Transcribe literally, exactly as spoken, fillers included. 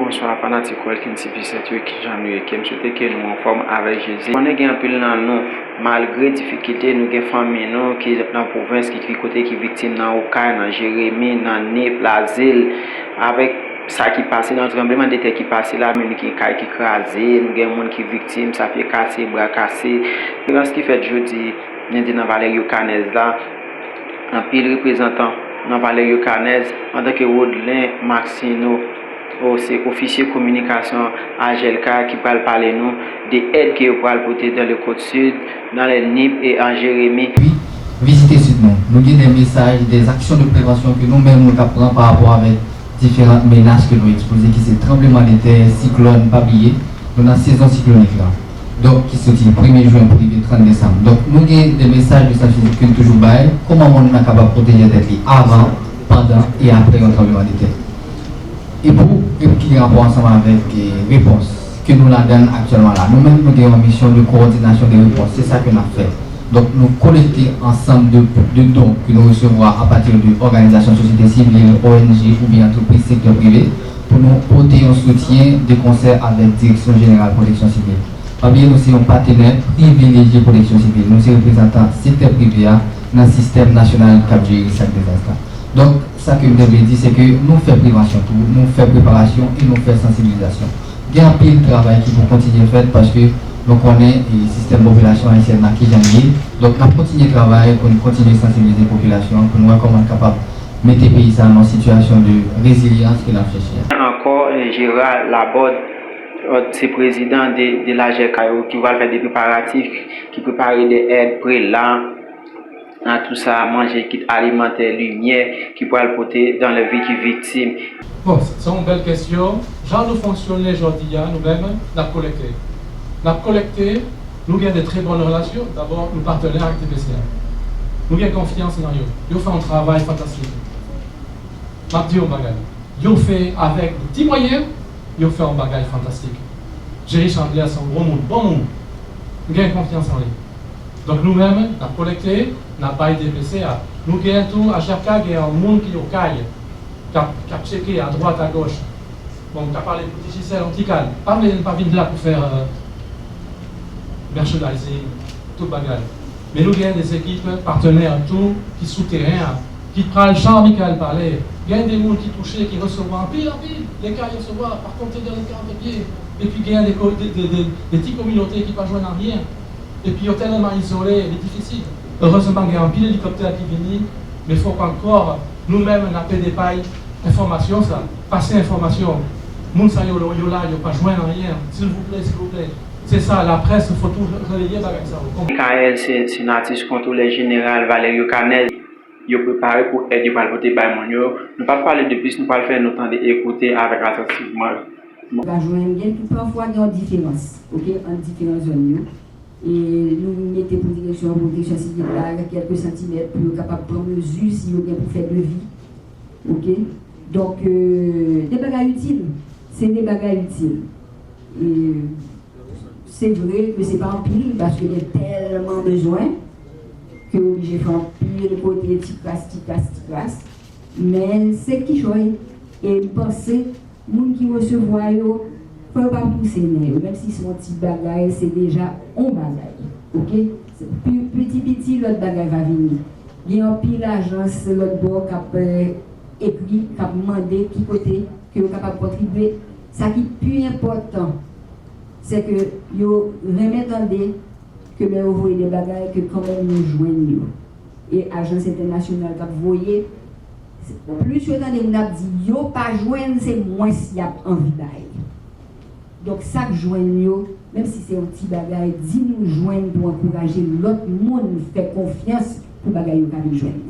Bonswa fanatik Welkin C P sept yo, kijan nou ye? Ke m swete ke nou anfòm avèk Jezi. Konnen gen anpil nan nou, malgre difikilte, nou gen fanmi nou ki nan pwovens, ki, ki kote ki viktim nan Okay, nan Jeremi, nan Nip, Lazil, avèk sa ki pase nan tranblemanntè ki pase la, menm gen kay ki kraze, nou gen moun ki viktim, sa pye kase, bra kase. Konferans ki fèt jodi, lendi nan Valerio Canez la, anpil reprezantan nan Valerio Canez, antanke Rodlin Maxino, o, se ofisye kominikasyon A J L K ki pral pale nou de èd ke yo pral pote dans le Côte Sud, dans les Nip e an Jeremi. Wi, vizite sit nou. Nou gen de mesaj, de aksyon de prevansyon ke nou menm nou ka pran pa rapò avèk diferan menas ke nou ekspoze, ki se tranblemanntè, siklòn, pa bliye, nou nan sezon siklonik la. Donk, ki soti premye jen pou rive trant desanm. Donk, nou gen de mesaj de sansibilizasyon ke nou toujou bay, kòman moun nan kapab pwoteje tèt li avan, pandan e apre yon tranblemanntè. E pou, e pou ki gen rapò ansanm avèk, e, repons ke nou ladann aktyèlman la. Nou menm, nou gen yon misyon de kowòdinasyon de repons. Se sa ke n ap fè. Donk, nou kolekte ansanm de, de don ke nou resevwa apati de òganizasyon sosyete sivil, O N G oubyen antrepriz sektè prive pou nou pote yon soutyen de konsè avèk Direksyon Jeneral Pwoteksyon Sivil. Pa bliye, nou se yon patnè privilejye pwoteksyon sivil. Nou se reprezantan sektè prive a nan sistèm nasyonal k ap jere risk ak dezas la. Donk, sa ke m te vle di, se ke nou fè prevansyon tou, nou fè preparasyon e nou fè sansibilizasyon. Gen anpil travay ki pou kontinye fèt paske nou konnen, e, sistèm popilasyon ayisyèn nan kijan l ye. Donk, n ap kontinye travay pou n kontinye sansibilize popilasyon an, pou n wè kòman n kapab mete peyi sa a nan yon sitiyasyon de rezilyans ke n ap chèche a. Ankò, e, Gérard Laborde, e, se prezidan de, de A J L K yo ki pral fè de preparatif, ki prepare de èd, prela, nan tou sa, manje, kit alimantè, limyè, ki pral pote dans les villes ki viktim. Bon, se yon bèl kesyon. Jan nou fonksyone jodi a, nou menm, n ap kolekte. N ap kolekte, nou gen de trè bòn relasyon. Dabò, nou patnè ak D P C A. Nou gen konfyans nan yo. Yo fè yon travay fantastik. M ap di yon bagay. Yo fè avèk ti mwayen, yo fè yon bagay fantastik. Jerry Chandler se yon bon moun, bon moun. M gen konfyans an li. Donk nou menm, n ap kolekte, n ap bay D P C A. Nou gen tou, a chak ka, gen yon moun ki Okay, k ap, k ap tcheke adwat, agòch. Bon, m ka pale pou Digicel, yon ti kal. Pa vle, pa vin la pou fè, euh, merchandising, tout bagay. Men nou gen de ekip patnè tou ki sou teren an, ki pral jan Michael pale. Gen de moun ki touche, ki resevwa anpil, anpil. Lè ka resevwa, pa konte de lè ka anpil. Epi gen de, ko- de, de, de, de ti kominote ki pa jwenn anyen. Epi yo tèlman izole, li difisil. Erezman, gen anpil elikoptè ki vini, men fòk ankò nou menm n ap ede bay enfòmasyon sa, pase enfòmasyon. Moun sa yo, yo la, yo pa jwenn anyen. Silvouplè, silvouplè. Se sa, laprès, fò tou releye bagay sa yo. K L se, se Narcisse Contrôleur Général Valerio Canez. Yo prepare pou èd yo pral pote bay moun yo. Nou p ap pale de plis, nou pral fè nou tande e koute avèk atantivman. Ou ka jwenn gen, pafwa gen yon diferans, oke, ant diferan zòn yo. E nou mete pou direksyon pwoteksyon sivil la kèlke santimèt pou yo kapab pran mezi si yo gen pou fè devi. Oke? Donk, euh, de bagay itil. Se de bagay itil. E se vre ke se pa anpil, paske gen tèlman bezwen ke yo oblije fè anpil kote, ti kras, ti kras, ti kras. Men se kichòy. E m panse moun ki resevwa yo, fò yo pa pouse nen yo. Menm si se yon ti bagay, se deja yon bagay. Oke? Se pi, piti piti, lòt bagay va vini. Gen anpil ajans lòt bò k ap, eh, ekri, k ap mande ki kote ke yo kapab kontribye. Sa ki pi enpòtan, se ke yo renmen tande ke lè yo voye de bagay, ke kanmenm yo jwenn yo. E ajans entènasyonal k ap voye, plis yo tande moun ap di yo pa jwenn, se mwens y ap anvi bay. Donk, sa k jwenn yo, menm si se yon ti bagay, di nou jwenn pou ankouraje lòt moun fè konfyans pou bagay yo ka vin jwenn yo.